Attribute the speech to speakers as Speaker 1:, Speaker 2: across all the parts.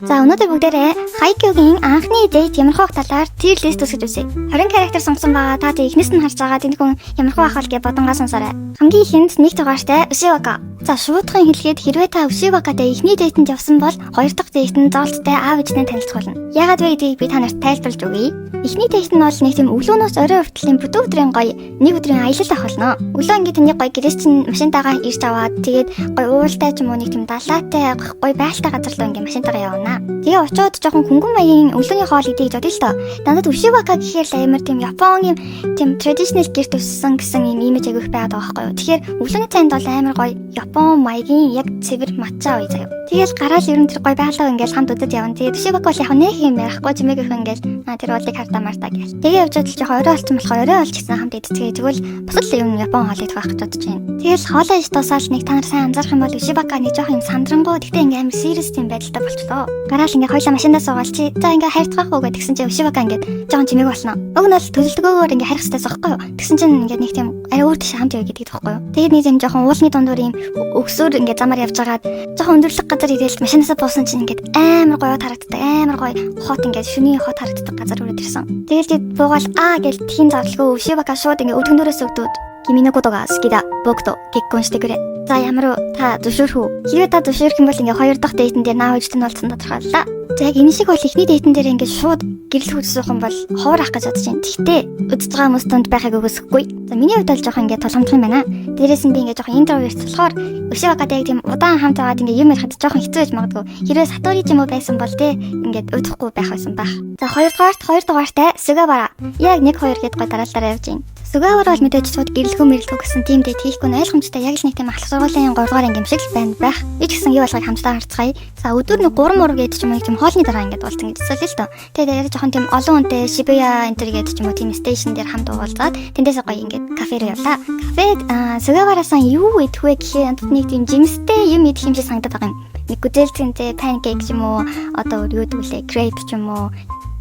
Speaker 1: За, өнөөдөр бүгдээрээ Хайкюгийн анхны date ямархуу байх талаар tier list үүсгэж үзье. 20 character сонгосон байгаа. Та тэг эхнээс нь харж байгаа тэнд хүн ямархуу байх вэ гэж бодонгаа сонсоорой. Хамгийн ихэнд нэг дугаартай Ushiwaka. За, шуудхан хэлэхэд хэрвээ та Ushiwaka-тай эхний date энд явсан бол хоёр дахь date нь зоолттой аав ээжтэй танилцах болно. Яагаад вэ гэдгийг би та нарт тайлбарлаж өгье. Эхний date нь бол нэг тийм өглөөнөөс орой хүртэл бүтэн өдрийн гоё нэг өдрийн аялал авах болно. Өглөө ингээд таны гоё гэрээс чинь машинтайгаа ирж аваад, тэгээд гоё уултай ч юм уу, нэг тийм далайтай гоё байлтай газар руу ингээд машинтайгаа явна. Тэгээ очоод жоохон хөнгөн маягийн өглөөний хоол идэх гэж бодъё л доо. Надад Ushiwaka гэхээр л амар тийм Японгийн тийм traditional гэрт өссөн гэсэн юм имиж агиох байгаад байгаа байхгүй юу. Тэгэхээр өглөөний цайнд бол амар гоё Япон маягийн яг цэвэр матча үе заяа. Тэгэл гараал ер нь тэр гоё байгалаа ингээл хамт үзэж явна. Тэгээд Ushiwaka бол яг нэг юм ярихгүй, чимээгүйх ингээл тэр уулыг хардаа мартаа гэл. Тэгээ явж бодол жоохон орой олцсон болохоор орой олж гисэн хамт идцгээе. Тэгвэл бас л юм Япон хоол идэх байх гэж бодож байна. Тэгэл хоолоо иж дуусаал нэг та нар сайн анзаарах юм бол Ushiwaka нэг жоохон юм сандрангуй, тэгтээ ингээ амар serious тийм байдалтай болчлоо. Гараал ингээ хоёлаа машиндаа суугаал чи за ингээ хайрцгаах уу гэдгсэн чи Ushiwaka ингээд жоохон чимээг болно. Уг нь бол төлөлдгөөгөөр ингээ харих хэрэгтэй байхгүй юу? Тэгсэн чинь ингээд нэг тийм арай өөр тийш хамт явъя гэдэг байхгүй юу? Тэгээд нэг юм жоохон уулны дундуур юм өгсөөр ингээ замаар явж байгаад жоохон өндөрлөг газар ирээл машинаасаа буусан чинь ингээд амар гоё харагддаг. Амар гоё хот, ингээд шөнийн хот харагддаг газар өрөөд ирсэн. Тэгэл тэд буугаал аа гэл тхийн зарлгүй Ushiwaka шууд ингээ өдгөнөрөөс өгдөөд 君のことが好きだ。僕と結婚してくれ. За, ямар уу, та зөвшөөрөх үү? Хэрвээ та зөвшөөрөх юм бол ингээ хоёр дахь date эн дээр наав ээжтэй нь уулзсан тодорхойллаа. За, яг энэ шиг бол эхний date эн дээр ингээ шууд гэрлэх үзсэх юм бол ховор ах гэж бодож байна. Тэгтээ үзэж байгаа хүмүүс дунд байхыг үгүйсэхгүй. За, миний хувьд бол жоохон ингээ тулгамдах юм байна. Дээрээс нь би ингээ жоохон introvert болохоор Ushiwaka-тай яг тийм удаан хамт байгаад ингээ юм ярихад жоохон хэцүү байж магадгүй. Хэрвээ Сатори ч юм уу байсан бол те ингээд удахгүй байх байсан байх. За, хоёрдугаарт хоёр дугаартай Сугавара. Яг 1 2 гээд гой дараалалаар явж байна. Сугавара бол мэдээж шууд гэрлэхүү мэрлэхүү гэсэн тийм date хийхгүй нь ойлгомжтой, яг л нэг тийм ахлах сургуулийн 3 дугаар анги юм шиг л байна байх. Би ч гэсэн юу болохыг хамтдаа харцгаая. За, өдөр нэг 3 мур гээд ч юм уу, тийм хоолны дараа ингээд уулзсан гэж хэлсэн л доо. Тэгээд яг жоохон тийм олон хүнтэй Шибуя энэ гээд ч юм уу, тийм station дээр хамт уулзаад тэндээсээ гоё ингээд кафе руу явлаа. Кафед Сугаварасан юу идэх вэ гэхээр надад нэг тийм жимстэй юм идэх юм шиг санагдаад байгаа юм. Нэг гүзээлцгэнтэй pancake ч юм уу, одоо юу гэдэг вүлээ, crepe ч юм уу,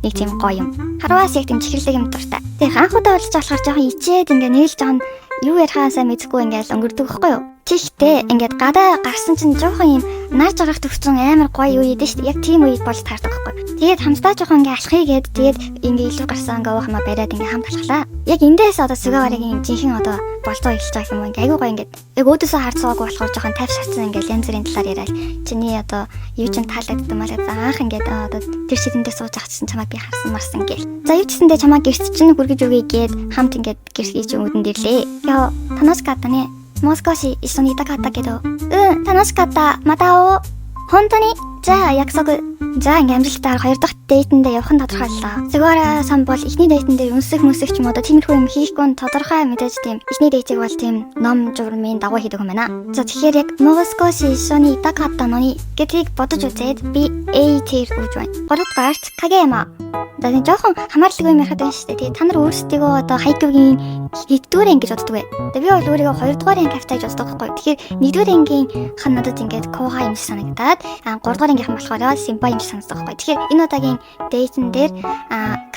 Speaker 1: нэг тийм гоё юм. Харуас яг тийм чихэрлэг юм дуртай. Тэгээ анх удаа уулзч болохоор жоохон ичээд ингээ нэг л жоохон юу ярихаа сайн мэдэхгүй ингээл өнгөрдөг байхгүй юу? Тэгтээ ингээд гадаа гарсан чинь жоохон юм нар жаргах төгсөн амар гоё үе идэв шүү дээ. Яг тийм үед болж таардаг байхгүй. Тэгээд хамтдаа жоохон ингээ алхахыг гээд, тэгээд ингээ илүү гарсан ингээ уух юмаа бариад ингээ хамт алхлаа. Яг эндээс одоо Сугаварагийн жинхэнэ одоо болцоо эхэлж байгаа юм уу, ингээ айгүй гоё, ингээд яг өөдөөсөө харж суугаагүй болохоор жоохон тайв шатсан, ингээ янз бүрийн талаар яриад, чиний одоо юу чинь таалагдсан маа анх ингээд одоо тэр шидэндээ сууж ах чинь чамайг би харсан марсан гээл. За, юу ч гэсэндээ чамайг гэрт чинь хүргэж өгье гээд хамт ингээд гэрт хийж өөдөнд ирлээ. 今日楽しかったね。もう少し一緒にいたかったけど。うん、楽しかった。また会おう。本当に。じゃあ約束。За, ингээм амжилтаар хоёр дахь date эндээ явах нь тодорхойллоо. Сугавара-сан бол эхний date эн дээр үнсэх мүсэх ч юм уу одоо тиймэрхүү юм хийхгүй нь тодорхой, мэдээж тийм эхний date ийг бол тийм ном журмын дагуу хийдэг юм байна. За, тэгэхээр яг もう少し一緒にいたかったのにгэдгийг бодож үзээд би A tier өгж байна. Гуравдугаарт Кагеяма. За, нэг жоохон хамааралгүй юм ярихад байна шүү дээ. Тэгээ та нар өөрсдийгөө одоо Хайкюгийн нэгдүгээр анги гэж боддог вэ? Тэгээ би бол өөрийгөө хоёрдугаар анги автай гэж боддог байхгүй. Тэгэхээр нэгдүгээр ангийн хан надад ингээд 後輩 юм шиг санагдаад, гуравдугаар ангийнхан болохоор 先輩 юм шиг санагддаг байхгүй. Тэгэхээр энэ удаагийн date эн дээр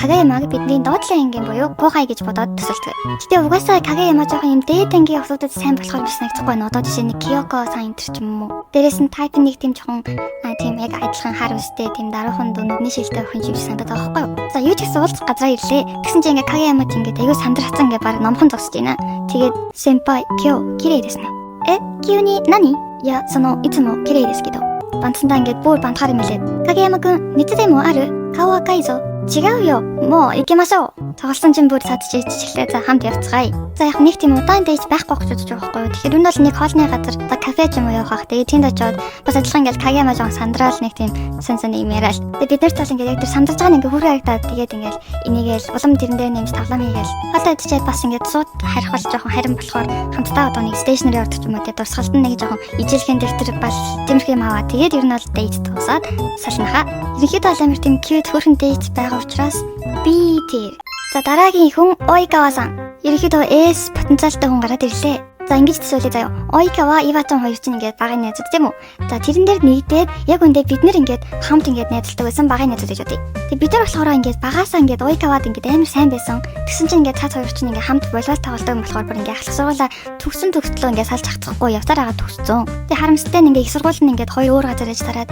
Speaker 1: Кагеямаг бидний доотлын ангийн буюу 後輩 гэж бодоод төсөөлдөг. Гэтэ угаасаа Кагеяма жоохон юм дээд ангийн охидуудад сайн болохоор биш санагдахгүй байна. Одоо жишээ нь Киоко сан энэ ч юм уу. Дээрээс нь type нэг тийм жоохон тийм яг адилхан хар үстэй, тийм даруухан нүдний шилтэй охин шиг санагдаад байгаа байхгүй юу? За, юу ч гэсэн уулзах газараа ирлээ. Тэгсэн чинь ингээ Кагеяма ч ингээд аягүй сандрацсан, ингээ баг номхон зогсож байна. Тэгээд 先輩今日綺麗ですね。え、急に何。いや、そのいつも綺麗ですけど。Бантсандаа ингээд бүр бантахаар юм лээ. 影山くん、熱でもある。顔赤いぞ。違うよ。もう行きましょう。Тоглосон чинь бүр цадчих иччихлээ. За, хамт явцгаая. За, яг нэг тийм удаан date байхгүй гэж бодож байгаа байхгүй юу. Тэгэхээр энэ бол нэг хоолны газар за кафе ч юм уу явах бах. Тэгээ тэнд очиод бас адилхан ингээл Кагяма жоон сандраал, нэг тийм сан сан юм яриад. Тэгээ бид нар бол ингээд яг тэр сандарч байгаа нь ингээд хүрээ харагдаад, тэгээд ингээд энийгээл улам тэрэн дээр нэмж тоглоом хийгээл. Хоолтой идчихэд бас ингээд сууд харих бол жоохон харин болохоор хамтдаа одоо нэг stationery ордог ч юм уу, тэгээ дурсгалд нь нэг жоохон ижилхэн дэвтэр бал тиймэрхүү юм аваа. Тэгээд ер нь бол date дуусаад салнахаа. Ерөнхийдөө бол амар тийм cute хөөрхөн date байгаа учраас B tier. За, дараагийн хүн Ойкава-сан. Ерөнхийдөө S потенциалтай хүн гараад ирлээ. За, ингэж төсөөлье заяа. Ойкава, Иватон хоёр чинь ингээд багын найзууд тийм үү? За, тэрэн дээр нэгдээд яг үндэ бид нэр ингээд хамт ингээд найзалдаг байсан багын найзууд гэж бодъё. Тэг бид нар болохоор ингээд багаасаа ингээд Ойкавад ингээд амар сайн байсан. Тэгсэн чинь ингээд цац хоёр чинь ингээд хамт волейбол тоглодог юм болохоор бүр ингээд ахлах сургуулаа төгсөн төгслөө ингээд салж хацахгүй явцаар байгаа төгссөн. Тэг харамсалтай нь ингээд их сургууль нь ингээд хоёр өөр газар аж тараад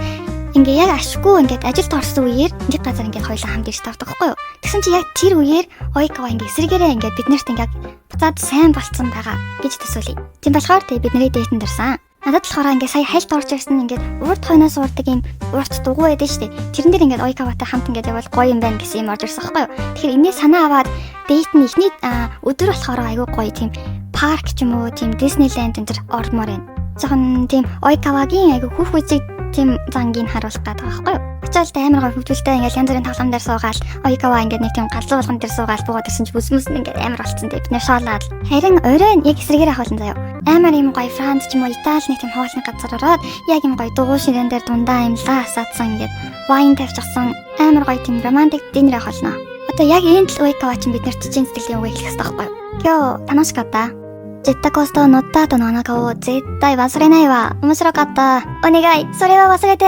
Speaker 1: Ингээ яг ашгүй ингээд ажилд орсон үеэр нэг газар ингээд хоёулаа хамт ирж тавдаг байхгүй юу? Тэгсэн чи яг тэр үеэр Оикава ингээ эсрэгээрээ ингээд бид нарт ингээ буцаад сайн болцсон байгаа гэж төсөөлье. Тийм болохоор тэг бидний date энд ирсэн. Надад болохоор ингээ сая хальт орж ирсэн ингээд урд хойноос урдаг юм урт дугуй байдаг шүү дээ. Тэрэн дээр ингээд Оикаватай хамт ингээд явбал гоё юм байна гэсэн юм орж ирсэн байхгүй юу? Тэгэхээр энэний санаа аваад date нь эхний өдөр болохоор айгүй гоё тийм парк ч юм уу, тийм Disneyland энэ төр ормоор байна. Жохон тийм Оикавагийн айгүй хүүхүүцийг тийм зангийг харуулах гэдэг байгаа байхгүй юу? Очоод амар гоё хөвгөлтэй ингээд янз бүрийн тоглоом дээр суугаал, Оикава ингээд нэг тийм галзуу болгон дээр суугаал буугаад ирсэн чи бүс мүс ингээд амар болцсон дээ. Бид нэр шоолаад. Харин оройн яг эсрэгээр авах болно заяа. Амар юм гоё Франц ч юм уу, Итали нэг тийм хоолны газар ороод яг юм гоё дугуй ширээн дээр дундаа юм лаа асаадсан, ингээд wine тавьчихсан амар гоё тийм romantic dinner авах болно. Одоо яг энэ л Оикава чинь бид нарт чин сэтгэлийн үг хэлэх хэрэгтэй байхгүй юу? 今日楽しかった。ジェットコースター乗った後のあの顔、絶対忘れないわ。面白かった。お願い、それは忘れて。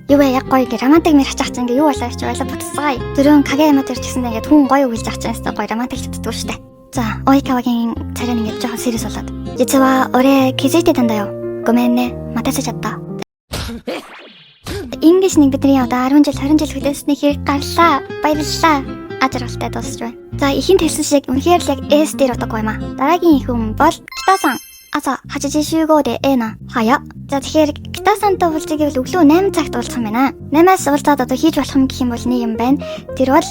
Speaker 1: Юу вэ, яг гоё ингээ романтик мэрч ах чинь ингээ юу болоо чи ойлоо буцацгаая. Дөрөөн каге ямад ирчихсэн ингээд хүн гоё үгэлж ах чинь өстой гоё романтик чаддгүй штэ. За, Оикавагийн царай ингээд жоохон serious болоод. 実は俺気づいてたんだよ。ごめんね。待たせちゃった。Ингэж нэг бидний одоо 10 жил 20 жил хүлээсний хэрэг гарлаа. Баярлалаа. Аз жаргалтай дуусч байна. За, ихэнд хэлсэн шиг үнэхээр л яг S дээр утгагүй юм аа. Дараагийн хүн бол Китасан. 朝8時集合でええな. 早. За, тэгэхээр Китасантай уулзъя гэвэл өглөө 8 цагт уулзах юм байна. 8-аас уулзаад одоо хийж болох юм гэх юм бол нэг юм байна. Тэр бол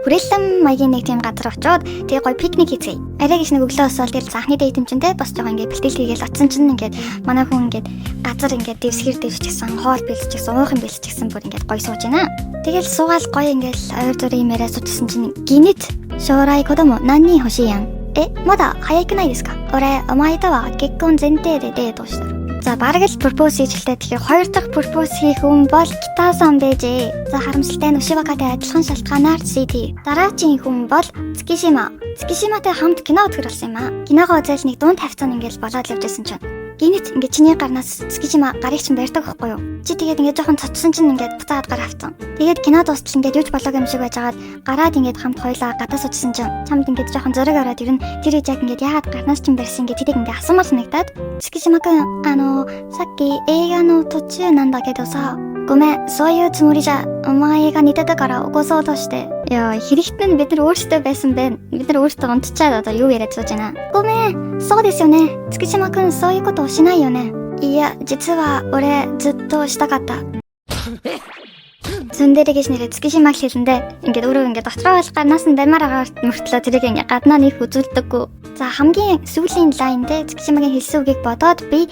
Speaker 1: хүрээлэн маягийн нэг тийм газар очиод тэгээ гоё пикник хийцгээе. Арай гэж нэг өглөө босоод тэгэл анхны date юм чинь те бас жоохон ингээд бэлтгэл хийгээл очсон чинь ингээд манай хүн ингээд газар ингээд дэвсгэр дэвсчихсэн, хоол бэлтчихсэн, уух юм бэлтчихсэн, бүр ингээд гоё сууж байна. Тэгэл суугаал гоё ингээд ойр зүрийн юм яриа суучсан чинь гинэт 将来子供何人欲しいやん。え、まだ早くないですか。俺、お前とは結婚前提でデートしてる。За, бараг л propose хийж хэлтэй. Тэгэхээр хоёр дахь propose хийх хүн бол Китасан байжээ. За, харамсалтай нь Ушивакатай адилхан шалтгаанаар CT. Дараагийн хүн бол Цукишима. Цукишиматай хамт кино үзэхэр болсон юм аа. Киногоо үзэл нэг дунд хавцаанд ингээл болоод явж байсан чинь гинэт ингээд чиний гарнаас Цукишима гарыг чинь барьдаг байхгүй юу? Чи тэгээд ингээд жоохон цоцсон чинь ингээд буцаад гар авцсан. Тэгээд кино дуустал ингээд юуч болоог юм шиг байжгаад гараад ингээд хамт хоёлаа гадаа суучихсан чинь чамд ингээд жоохон зөрөг ороод ирнэ. Тэр үед яг ингээд яагаад гарнаас чинь барьсан ингээд тэдэг ингээд асуумаар санагдаад 月島くん、あの、さっき映画の途中なんだけどさ、ごめん、そういうつもりじゃ、お前が寝てたから起こそうとして。Яа, хэрэгт нь бид нар өөрсдөө байсан бэ. Бид нар өөрсдөө унтчаад одоо юу яриад сууж байна. ごめん、そうですよね。月島くん、そういうことしないよね。いや、実は俺ずっとしたかった。Зөндөрэй гэж нэрээ Цукишимаг хэлэндээ ингээд өөрөө ингээд дотроо бол гарнаас нь барьмаар байгаа мөртлөө тэрийг ингээд гаднаа нэг үзүүлдэггүй. За, хамгийн сүүлийн line дээр Цукишимагийн хэлсэн үгийг бодоод би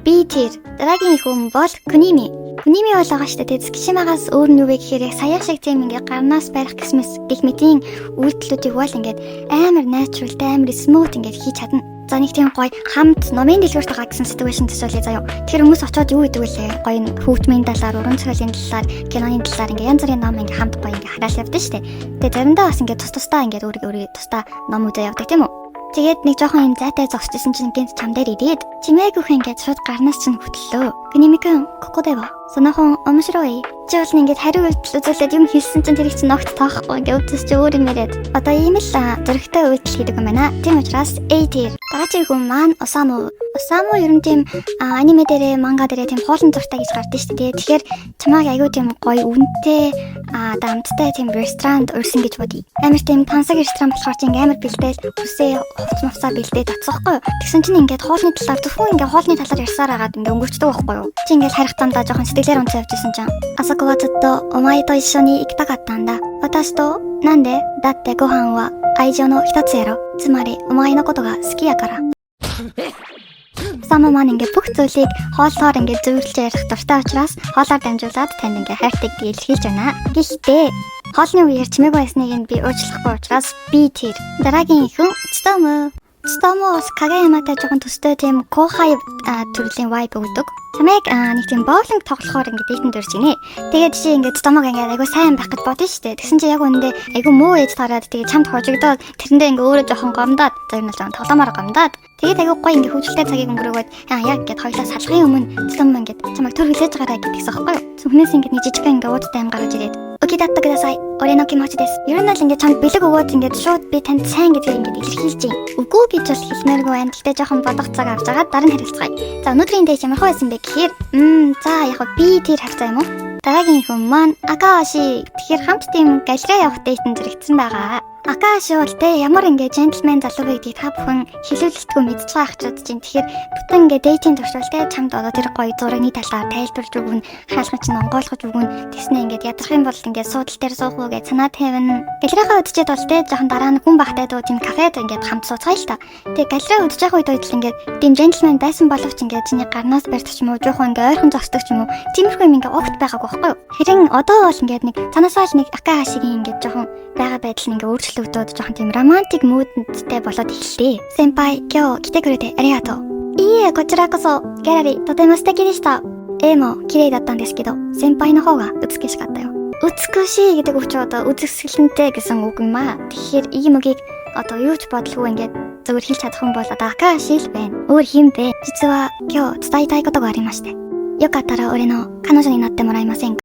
Speaker 1: B tier. Дараагийн хүн бол Куними. Куними бол байгаа шүү дээ. Цукишимагаас өөр нь юу вэ гэхээр яг саяах шиг тийм ингээд гарнаас барих гэсмэс гэх мэтийн үйлдэлүүдийг бол ингээд амар natural тай, амар smooth ингээд хийж чадна. За, нэг тийм гоё хамт номын дэлгүүрт байгаа гэсэн situation төсөөлье заяа. Тэгэхээр хүмүүс очиод юу гэдэг вүлээ? Гоё хүүхдмийн талаар, уран зохиолын талаар, киноны талаар ингээ янз бүрийн ном ингээ хамт гоё ингээ хараал явдаг шүү дээ. Тэгээ заримдаа бас ингээ тус тусдаа ингээ өөрийгөө өөрийгөө тусдаа ном үзээ явдаг, тийм үү? Тэгээд нэг жоохон юм зайтай зогсчихсон чинь гинт чам дээр ирээд чимээгүйх ингээд шууд гарнаас чинь хөтлөө. 国見くん、ここではその本面白い。Чи бол ингээд хариу үйлдэл үзүүлээд юм хэлсэн чинь тэрийг чинь огт тоохгүй ингээд өвдөс чи өөр юм яриад. Одоо ийм л зөрөгтэй үйлдэл хийдэг юм байна. Тийм учраас A tier. Дараагийн хүн маань Осаму. Осаму ер нь тийм аниме дээрээ, манга дээрээ тийм хоолн зуртай гэж гардаг шүү дээ. Тэгэхээр чамааг айгүй тийм гоё үнэтэй дамттай тийм ресторанд урьсан гэж бодъё. Амар тийм тансаг ресторан болохоор чи ингээм амар бэлдээл хүсээ хувц мувцаа бэлдээд очсохгүй юу. Тэгсэн чинь ингээд хоолны талаар зөвхөн ингээд хоолны талаар ярьсаар агаад ингээд өнгөрчдөг байхгүй юу. Чи ингээд харих замдаа жоохон сэтгэлээр унцаа явж исэн чинь あそこはずっとお前と一緒に行きたかったんだ。私と。なんで。だってご飯は愛情の一つやろ。つまりお前のことが好きやから。Осаму маань ингээд бүх зүйлийг хооллоор ингээд зөвөрлж ярих дуртай учраас хоолоор дамжуулаад танд ингээд хайртай гэдгийг илэрхийлж байна. Гэхдээ хоолны үеэр чимээгүй байсныг нь би уучлахгүй учраас B tier. Дараагийн хүн Цутому. Цутому бас Кагаяматай жоохон төстэй тийм 後輩 төрлийн vibe өгдөг. Чамайг нэг тийм боулинг тоглохоор ингээд date энд урьж гинэ. Тэгээд чи ингээд Цутомог ингээд айгу сайн байх гэж бодно шүү дээ. Тэгсэн чи яг үнэндээ айгу муу ээж тараад тэгээд чамд хожигдоод тэрэндээ ингээд өөрөө жоохон гомдоод, зарим нь жоохон тоглоомоор гомдоод тэгээд айгу гоё ингээд хөвгөлтэй цагийг өнгөрөөгөөд яг ингээд хоёлаа салахын өмнө Цутому ингээд чамайг төр хүлээж гараа гэдгийгсэн аахгүй юу? Зүнхнээс ингээд нэг жижигхэн ингээд уудтай юм гаргаж ирээд 受け取ってください。俺の気持ちです。Ер нь бол ингээд чамд бэлэг өгөөд ингээд шууд би танд сайн гэдгийг ингээд илэрхийлж байна. Үгүй гэж бол хэлмээргүй байна. Гэхдээ жоохон бодох цаг авч байгаа дараа нь харилцгаая. За, өнөөдрийн date ямар хөө байсан бэ гэхээр за яг B tier хавцаа юм уу? Дараагийн хүн маань Акааши. Тэгэхээр хамт тийм галерей явах date эн зэрэгцсэн байгаа. Акааши бол те ямар ингээ gentleman залуу вэ гэдгийг та бүхэн хэлүүлэлтгүй мэдж байгаа ах ч бодож чинь. Тэгэхээр бүтэн ингээ date ийн туршвал те чамд одоо тэр гоё зургийн талаар тайлбарж өгнө, хаалган чинь онгойлгож өгнө. Тэснэ ингээд ядрах юм бол ингээд суудал дээр суух уу гэж санаа тавина. Галерейгаа үзчихэд бол те жоохон дараа нь хүн багтай дуу тийм кафед ингээд хамт сууцгаая л та. Тэгээ галерей үзэж байгаа үед л ингээд тийм gentleman байсан боловч ингээд чиний гарнаас барьдаг ч юм уу, жоохон ингээ ойрхон зогсдог ч юм уу. Тиймэрхүү юм ингээ огт байгаагүй байхгүй юу? Харин одоо бол ингээд нэг цаанаасаа л нэг Акаашигийн ингээд жоохон байгаа байдал нь ингээ өөрчлөгдөөд жоохон тийм romantic mood тэй болоод эхэллээ. 先輩、今日来てくれてありがとう。いいえ、こちらこそ、ギャラリーとても素敵でした。絵も綺麗だったんですけど、先輩の方が美しかったよ。美しいгэдэг үг чи одоо үзэсгэлэнтэй гэсэн үг юм аа. Тэгэхээр ийм үгийг одоо юу ч бодлого ингээд зөвхөн хэлж чадах юм бол одоо Акааши л байна. Өөр хэн бэ? 実は今日伝えたいことがありまして。よかったら俺の彼女になってもらえませんか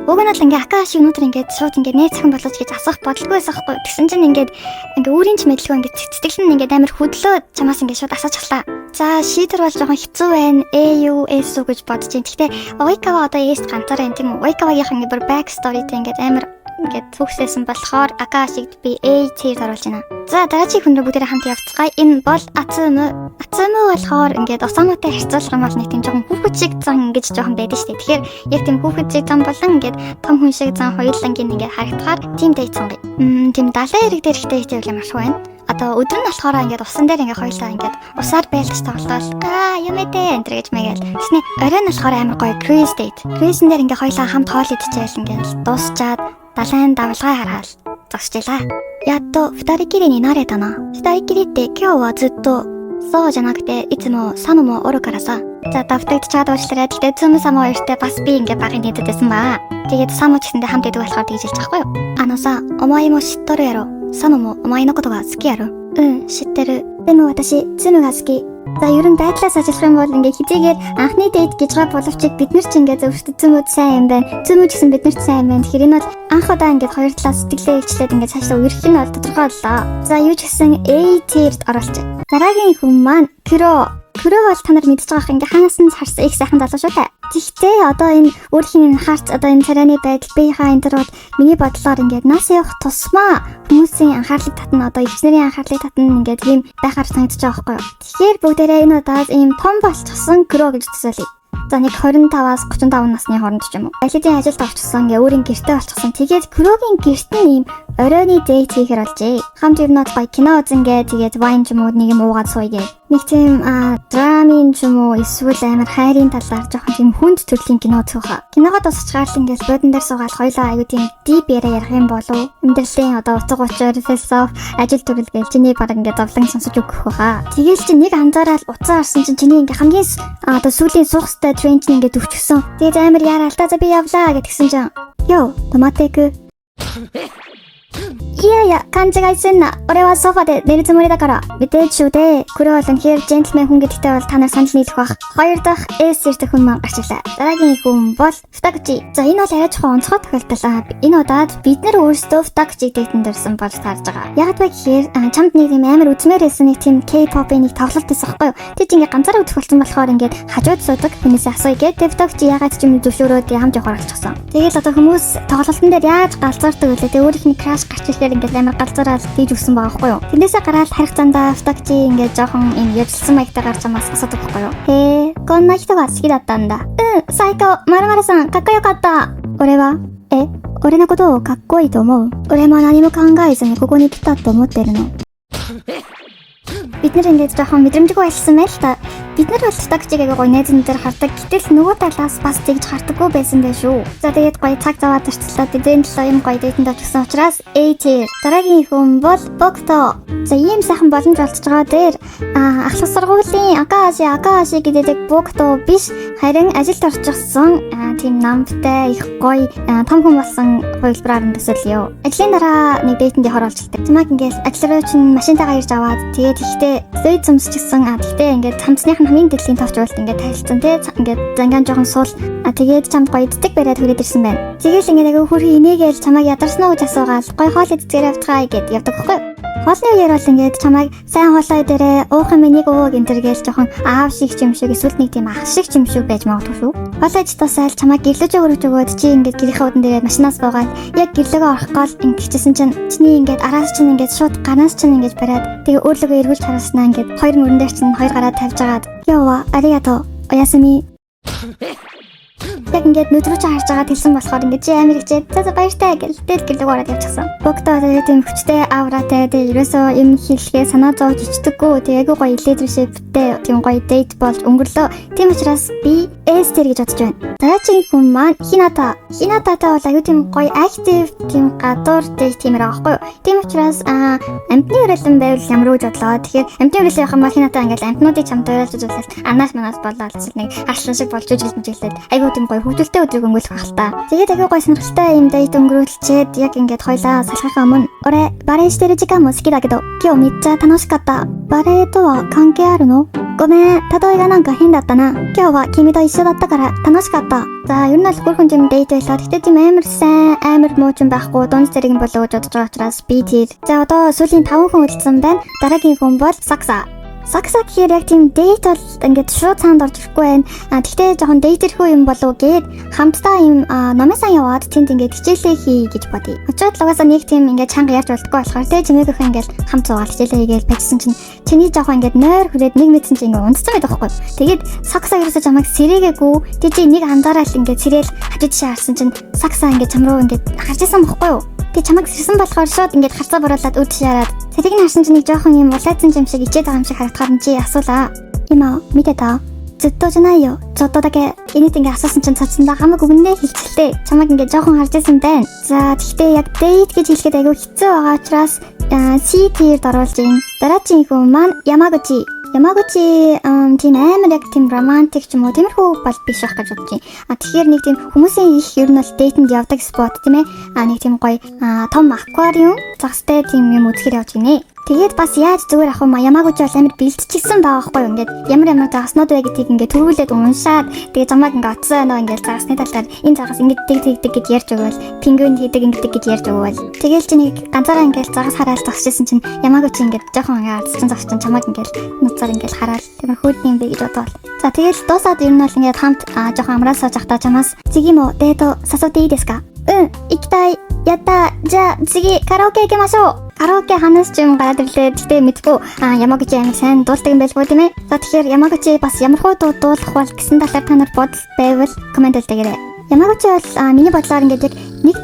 Speaker 1: ？Уг нь бол ингээ Акааши өнөөдөр ингээд шууд ингээд найз охин болооч гэж асуух бодлого байсан хгүй. Тэгсэн чинь ингээд ингээ өөрийн ч мэдлгүй ингээд сэтгэл нь ингээд амар хөдлөө чамаас ингээд шууд асуучихлаа. За, шийдвэр бол жоохон хэцүү байна. A U S U гэж бодож байна. Гэхдээ Oikawa одоо S ганцаараа юм, тийм үү? Oikawa-гийнх ингээд бүр back story-тэй ингээд амар ингээд түүхсэсэн болохоор Акаашиг би A tier оруулж байна. За, дараагийн хүн рүү бүгдээрээ хамт явцгаая. Энэ бол Ацуму. Ацуму болохоор ингээд Осамутай харьцуулах юм бол нэг тийм жоохон хүүхэд шиг зан ингэж жоохон байдаг шүү дээ. Тэгэхээр яг тийм хүүхэд шиг зан болон ингээд том хүн шиг зан хоёулангийн ингээд харагдахаар тийм date сонгоё. Тийм далайн эрэг дээр ихтэй ихтэй ямар байна. Одоо өдөр нь болохоор ингээд усан дээр ингээд хоёулаа ингээд усаар байлдаж тоглолоо. Аа, юм ээ энэ гэж мэгээл. Тэсний оройн болохоор амар гоё cruise date. Cruise-н дээр ингээд хоёулаа хамт хоол идчихээл ингээд дуусчаад далайн давлгаа хараад зогсож. やっと二人きりになれたな。二人きりって今日はずっとそうじゃなくて、いつもサムもおるからさ。За, давтагдчаад уучлаарай. Гэхдээ Цүм Сам хоёртой бас би ингээ багын нийтэдсэн ба. Тэгээд Саму ч гэсэндээ хамт идэг болохоор тэгж хэлж байгаа байхгүй юу? あのさ、お前も知っとるやろ。サムもお前のことが好きやろ。うん、知ってる。でも私、ツムが好き。За, ер нь байдлаас ажиллах юм бол ингээ хэзээгээр анхны date гэж байгаа боловч бид нар ч ингээ зөвхөн Цүмүүд сайн юм байна. Цүмүү ч гэсэн бид нарт сайн юм байна. Тэгэхээр энэ бол анх удаа ингээ хоёр талаас сэтгэлээ илчлээд ингээ цаашдаа үерхэх нь бол тодорхой боллоо. За, юу ч гэсэн A tier-д оруулчих. Дараагийн хүн маань Кро. Кро бол та нар мэдж байгаа ингээ хаанаас нь харсан их сайхан залуу шүү дээ. Тэгэхдээ одоо энэ өөрхийн энэ харц, одоо энэ царайны байдал, биеийнхаа энэ төр бол миний бодлоор ингээд нас явах тусмаа хүмүүсийн анхаарлыг татна, одоо эгч нарын анхаарлыг татна, ингээд ийм байхаар санагдаж байгаа байхгүй юу. Тэгэхээр бүгдээрээ энэ удаас ийм том болчихсон Кро гэж төсөөлье. За, нэг 25-аас 35 насны хооронд ч юм уу. Алидын ажилд орчихсон, ингээ өөрийн гэрте болчихсон. Тэгээд Крогийн гэрт нь ийм оройны date хийхэр болжээ. Хамт ер нь бол гоё кино үзэнгээ, тэгээд wine ч юм уу нэг юм уугаад сууя гээ. Нэг тийм драмын ч юм уу эсвэл амар хайрын талаар жоохон тийм хүнд төрлийн кино үзэх. Киногоо дуусчихаар л ингээл буудан дээр суугаад хоёлоо аягүй тийм deep яриа ярих юм болов. Амьдралын одоо утга учир, философи, ажил төрөл гээл чиний баг ингээ зовлон сонсож өгөх баха. Тэгэл чи нэг анзаараад уцаа харсан чинь чиний ингээ хамгийн одоо сүүлийн суух хэвээр train чинь ингээ төвчгсөн. Тэгээд амар яарал та, за би явлаа гэтгсэн чинь よ、止まっていく。いやいや、勘違いすんな。俺はソファで寝るつもりだから。Мэдээж шүү дээ. Күрээ бол үнэхээр gentleman хүн гэдэгтээ бол та нар санал нийлэх бах. Хоёр дахь S tier хүн маань гарч ирлээ. Дараагийн хүн бол Футагучи. За, энэ бол арай жоохон онцгой тохиолдол аа. Энэ удаад бид нар өөрсдөө Футагучи date энд ирсэн болж таарж байгаа. Яг вэ гэхээр чамд нэг юм амар үзмээр байсан нэг тийм K-pop-ын нэг тоглолт байсан байхгүй юу? Тэр чинь ингээ ганцаараа үзэх болсон болохоор ингээд хажууд суудаг хүнээсээ асууя гээд тэр Футагучи ягаад ч юм зөвшөөрөөд хамт явахаар болчихсон. Тэгэл одоо хүмүүс тоглолтын дээр яаж галзуурдаг вүлээ? Тэг өөрийнх нь crush гарч ирэхээр ингээд амар галзуураад тийж өгсөн байгаа байхгүй юу? Тэндээсээ гараад харих зандаа Футагучи ингээд жоохон юм ярьсан маягтай гарч амаас асуудаг байхгүй юу? へえ、こんな人が好きだったんだ。うん、最高。〇〇さん、かっこよかった。俺は、え、俺のことをかっこいいと思う？俺も何も考えずにここに来たと思ってるの。Бид нар ингээд жоохон мэдрэмжгүй болсон байл та. Бид нар бол Футагучиг аягүй гоё найзан дээр хардаг. Гэтэл нөгөө талаас бас тэгж хардаггүй байсан байх шүү. За, тэгээд гоё цаг заваа зарцуулаад дизайн төлөө юм гоё date энд очсон учраас A tier. Дараагийн хүн бол Бокто. За, ийм сайхан боломж олдож байгаа дээр ахлах сургуулийн Акааши Акааши гэдэг Бокто биш, харин ажилд орчихсон тийм намтай их гоё том хүн болсон хувилбараар нь төсөөлье. Ажлын дараа нэг date энд явахаар болж илтэй. Чамайг ингээл ажил руу чинь машинтайгаа ирж аваад тэгээд ихтэй зүй зөмсчихсэн. Тэгтээ ингээд хамтсных нь хамгийн дэлхийн товч уулт ингээд танилцсан те, ингээд зангаан жоохон суул. Тэгээд чамд гоё дэтэг бариад хүрээд ирсэн байна. Тэгэл ингээд аягүй хөрхи инээгээл чамайг ядарсан уу гэж асуугаал гоё хоол идцгээр явцгаая гэд явдаг байхгүй юу? Хоолны үеэр бол ингээд чамайг сайн хоолой дээрээ уух юм нэг ууг энэ төр гээл жоохон аав шиг ч юм шиг, эсвэл нэг тийм ах шиг ч юм шиг байж магадгүй шүү. Хоолой ич тусаал чамайг гэрлэж өргөж өгөөд, чи ингээд гэрийнхээ удан дээрээ машинаас буугаад яг гэрлөгөө орох гол ингэчихсэн чинь чиний ингээд араас чинь ингээд шууд гарнаас чинь ингээд бариад, тэгээ өөрлөгөө эргүүлж харуулснаа ингээд хоёр мөрөн дээр чинь хоёр гараа тавьж агаад "Ява, ありがとう, おやすみ." Яг ингээд нүд рүү чи харж байгаа хэлсэн болохоор ингээд чи амар хичээд, "За за, баяртай" гэл тэгэл гэрлэг ороод явчихсан. Богдоо тэгээ тийм хүчтэй ауратай, тэгээ ерөөсөө юм хэлэхээ санаа зовж ичдэггүй. Тэгээ айгүй гоё relationship-тэй тийм гоё date болж өнгөрлөө. Тийм учраас би S tier гэж бодож байна. Дараагийн хүн маань Хината. Хинататай бол айгүй тийм гоё active, тийм гадуур date тиймэр байгаа байхгүй юу? Тийм учраас амтны хүрээлэн байвал ямар уу гэж бодлоо. Тэгэхээр амтны хүрээлэн явах юм бол Хината ингээд амтнуудыг чамд уриалж үзүүлэл анаас манаас болоод эсвэл нэг арслан шиг болж жүжиглэж мүжиглээд айгүй тийм гоё хөвгөлтэй өдрийг өнгөрүүлэх байх л та. Тэгээд айгүй гоё сонирхолтой юм date өнгөрүүлчихэд яг ингээд хоёлаа салахынхаа өмнө "俺バレーしてる時間も好きだけど今日めっちゃ楽しかった。バレーとは関係あるの？ごめん、例えがなんか変だったな。今日は君と一緒だったから楽しかった." За, ер нь бол хөөрхөн юм date байлаа. Гэхдээ тийм амар сайн, амар муу юм байхгүй, дунд зэрэг юм болоо гэж бодож байгаа учраас B tier. За, одоо сүүлийн 5 хүн үлдсэн байна. Дараагийн хүн бол Сакса. Сакса гэхээр яг тийм date бол ингээд шууд цаанд орж ирэхгүй байна. А тэгтээ жоохон date рхүү юм болов гээд хамтдаа юм номын сан яваад тэнд ингээд хичээлээ хий гэж бодъё. Очоод л угаасаа нэг тийм ингээд чанга ярьж болдгоо болохоор тэ чимээгүйхэн ингээд хамт суугаад хичээлээ хийгээл байжсан чинь чиний жоохон ингээд нойр хүрээд нэг мэдсэн чинь ингээд унтсан байдаг байхгүй. Тэгээд Сакса ерөөсөө чамайг сэрээгээгүй. Тэг чи нэг анзаараад ингээд сэрээл хажуу тишээ харсан чинь Сакса ингээд чам руу ингээд харж исэн бохгүй юу? Тэг чамайг сэрсэн болохоор шууд ингээд харцаа буруулаад үд яраад царийг нь харсан чинь нэг жоохон юм улайцсан юм шиг, ичээд байгаа юм шиг харагдахаар нь чи асуулаа. "今見てた？ずっとじゃないよ。ちょっとだけ." Энэт ингээ асуусан чинь цацсандаа хамаг өмнөө хэлчихлээ. Чамайг ингээ жоохон харж исэн байна. За, тэгтээ яг date гэж хэлэхэд айгүй хэцүү байгаа учраас C tier-д оруулж ийн. Дараагийн хүн маань Ямагучи. Ямагучи тийм амар яг тийм романтик ч юм уу, тиймэрхүү бол биш байх гэж бодож байна. А тэгэхээр нэг тийм хүмүүсийн их ер нь бол date энд явдаг spot, тийм ээ. А нэг тийм гоё том аквариум загастай тийм юм үзэхэр явж гинэ. Тэгээд бас яаж зүгээр ах юм, Ямагучи бол амар бэлтчихсэн байгаа байхгүй юу? Ингээд ямар ямар загаснууд вэ гэдгийг ингээд төрүүлээд уншаад, тэгээд замаг ингээд очсон байна уу, ингээд загасны талаар энэ загас ингээд тэг тэгдэг гэж ярьж өгвөл, пингвин хийдэг ингээд гэж ярьж өгвөл, тэгэл чи нэг ганцаараа ингээд загас хараад зогсчихсэн чинь Ямагучи ингээд жоохон ингээд алдсан зогсчин чамайг ингээд нуцаар ингээд хараад тэр хүүдний юм бэ гэж бодоол. За, тэгэл дуусаад ер нь бол ингээд хамт жоохон амраа сууж байхдаа чамаас "次もデート誘っていいですか？" うん、行きたい。やった。じゃあ次カラオケ行きましょう。Караоке ханаас ч юм гараад ирлээ. Гэтэ мэдгүй, Ямагучи амар сайн дуулдаг юм байлгүй, тийм ээ. За, тэгэхээр Ямагучи бас ямар хуу дуу дуулах бол гэсэн талаар та нар бодол байвал comment үлдээгээрэй. Ямагучи бол миний бодлоор ингээд яг нэг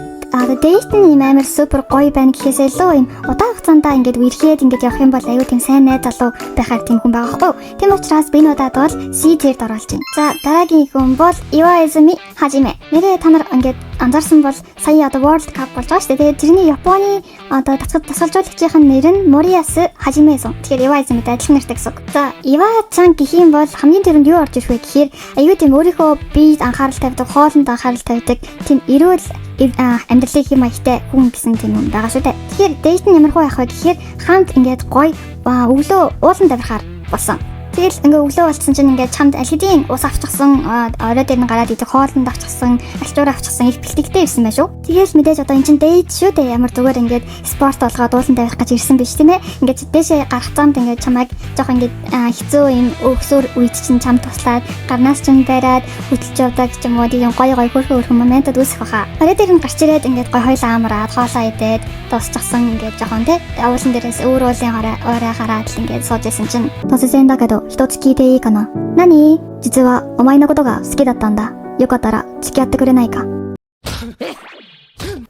Speaker 1: date нь юм амар супер гоё байна гэхээс илүү юм удаан хугацаанд ингээд үерхэд ингээд явах юм бол аюу тийм сайн найз залуу байхаар тийм хүн байгаа хгүй. Тийм учраас би энэ удаад бол C tier-д оруулж байна. За, дараагийн хүн бол Иваизуми Хажиме. Нэрээ та нар ингээд анзаарсан бол сая одоо World Cup болж байгаа шүү дээ. Тэгээд тэрний Японы одоо дасгалжуулагчийн нэр нь Мориасу Хажимесон. Тэгэхээр Иваизумитэй адилхан нэртэй гэсэн үг. За, Ива чан гэх юм бол хамгийн түрүүнд юу орж ирэх вэ гэхээр аюу тийм өөрийнхөө биед анхаарал тавьдаг, хоолнд анхаарал тавьдаг, тийм эрүүл амьдралын хэм маягтай хүн гэсэн тийм юм байгаа шүү дээ. Тэгэхээр date нь ямар хуу явах вэ гэхээр хамт ингээд гоё өглөө ууланд авирахаар болсон. Тэгэл ингээ өглөө болцсон чинь ингээд чамд аль хэдийн ус авчихсан, орой дээр нь гараад идэх хоолнд авчихсан, альчуур авчихсан, их бэлтгэлтэй ирсэн байх шүү. Тэгэл мэдээж одоо эн чинь date шүү дээ. Ямар зүгээр ингээд спорт болгоод ууланд авирах гэж ирсэн биш, тийм ээ. Ингээд дээшээ гарах замд ингээд чамайг жоох ингээд хэцүү юм өгсөр үед чинь чамд туслаад, гарнаас чинь бариад хөдөлж явдаг ч юм уу, тийм гоё гоё хөрхөн хөрхөн moment ууд үүсэх баха. Орой дээр нь гарч ирээд ингээд гоё хоёлаа амраад хоолоо идээд дуусчихсан, ингээд жоохон те уулан дээрээс өөр уулын орой хараад л ингээд сууж исэн чинь "突然だけど一つ聞いていいかな？何？実はお前のことが好きだったんだ。よかったら付き合ってくれないか？"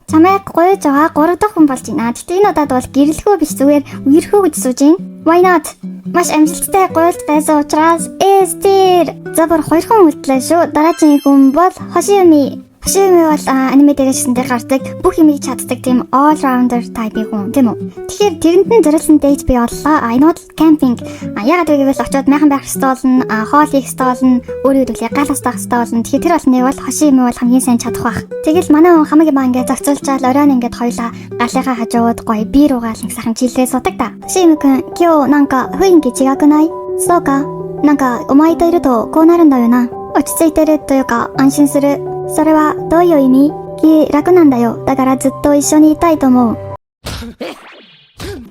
Speaker 1: Чамайг гуйж байгаа гурав дахь хүн болж байна. Гэхдээ энэ удаад бол гэрлэхүү биш, зүгээр үерхүү гэж сууж байна. Why not? Маш амжилттай гуйлт байсан учраас S tier. За, бүр хоёр хүн үлдлээ шүү. Дараагийн хүн бол Хошиуми. Хошиуми бол аниме дээрээс дээр гардаг, бүх юмыг чаддаг тийм all rounder type-ийн хүн, тийм үү? Тэгэхээр тэрэнд нь зориулсан date би оллоо. А энэ бол camping. А ягаад гэвэл очиод майхан байх ёстой болно, хоол хийх ёстой болно, өөрөө хэдүүлээ гал хастах ёстой болно. Тэгэхээр тэр болныг бол Хошиуми бол хамгийн сайн чадах бах. Тэгэл манай хүн хамаг юм ингээд зохицуулчаал оройн ингээд хоёлаа галынхаа хажууд гоё beer уугаал нэг сайхан chill ээ судаг та. "Хошиуми-кун, 今日なんか雰囲気違くない？そうか？なんかお前といるとこうなるんだよな。落ち着いてるというか、安心する。それはどういう意味？気楽なんだよ。だからずっと一緒にいたいと思う。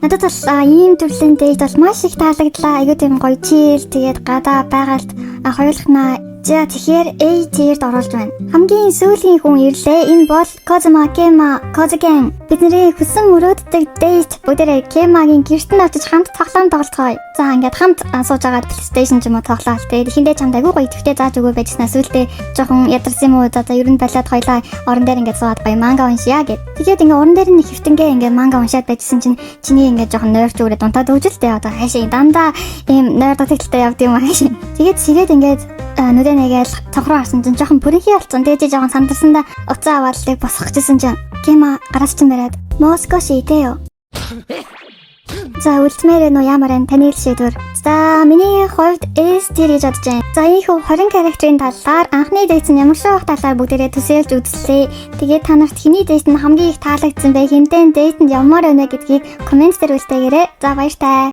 Speaker 1: Надад бол ийм төрлийн date бол маш их таалагдлаа. Айгуу тийм гоё chill, тэгээд гадаа байгальд хоёулахнаа. За, тэгэхээр A tier-д оруулж байна. Хамгийн сүүлийн хүн ирлээ. Энэ бол Козума Кема Козукен. Бидний хүсэн мөрөөддөг date, бүгдээрээ Кемагийн гэрт нь очиж хамт тоглоом тоглолцгоё. За, ингээд хамт сууж агаад PlayStation ч юм уу тоглоал. Тэгээд эхэндээ чамд айгүй гоё идэвхтэй зааж өгөө байжснаа сүүлдээ жоохон ядарсан юм уу? За, ер нь болоод хоёлаа орон дээр ингээд суугаад гоё манга уншъя гэд. Тэгээд ингээд орон дээр нь хэвтэнгээ ингээд манга уншаад байжсэн чинь чиний ингээд жоохон нойрч үүрээд унтаад өгч л дээ. Одоо хаашаа дандаа ийм нойр дутагдaltaй явд юм хаашаа. Тэгээд сэрээд ингээд нүдэ нэгээл цонх руу харсан чинь жоохон бүрэнхий болсон. Тэгээд чи жоохон сандарсандаа уцаа аваад л босгох гэжсэн чинь Кема гараас чинь бариад "もう少しいてよ". За, үлдмээр нөө ямар энэ таны л шийдвэр. За, миний хувьд S tier гэж бодож байна. За, ийхүү 20 character-ын талаар, анхны date нь ямар шиг талаар бүгдээрээ төсөөлж үзлээ. Тэгээд та нарт хэний date нь хамгийн их таалагдсан бэ? Хэнтэй date-нд явмаар байна гэдгийг comment дээр үлдээгээрэй. За, баяртай.